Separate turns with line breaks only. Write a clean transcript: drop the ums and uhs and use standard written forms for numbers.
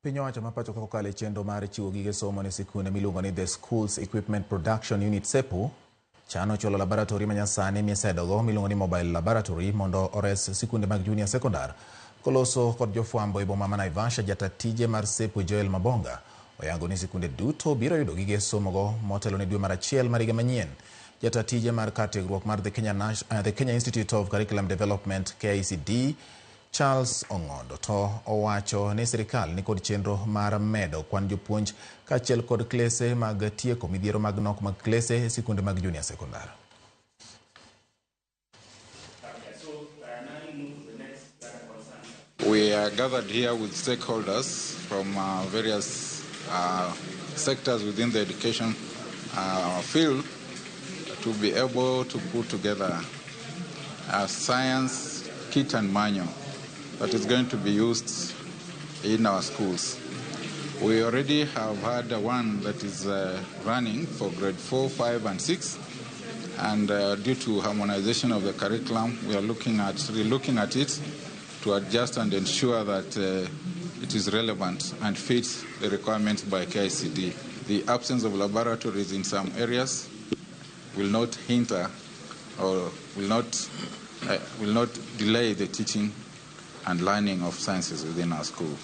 Piny owacho ma pacho ka kokalo e chenro mar chiwo gige somo ne sikunde miluongo ni The Schools Equipment Production Unit SEPU chano chwalo laboratory manyasani misedogo miluongo ni Mobile Laboratory mondo ores sikunde mag junior secondar. Koloso kod jofwambo e boma ma Naivasha, jata tije mar SEPU Joel Mabonga oyango ni sikunde duto biro yudo gige somogo motelo ne dwe mar achiel mar higa manyien. Jata tije mar kar tiegruok mar The Kenya Institute of Curriculum Development KICD Charles Ong'ondo to owacho ni sirikal nikod chenro mar medo kwan jopuonj kaachiel kod klese mag tieko midhiero mag nok mag klese e sikunde mag junior secondar.
We are gathered here with stakeholders from various sectors within the education field to be able to put together a science kit and manual that is going to be used in our schools. We already have had one that is running for grade 4, 5, and 6. And due to harmonization of the curriculum, we are relooking at it to adjust and ensure that it is relevant and fits the requirements by KICD. The absence of laboratories in some areas will not hinder or will not delay the teaching and learning of sciences within our school.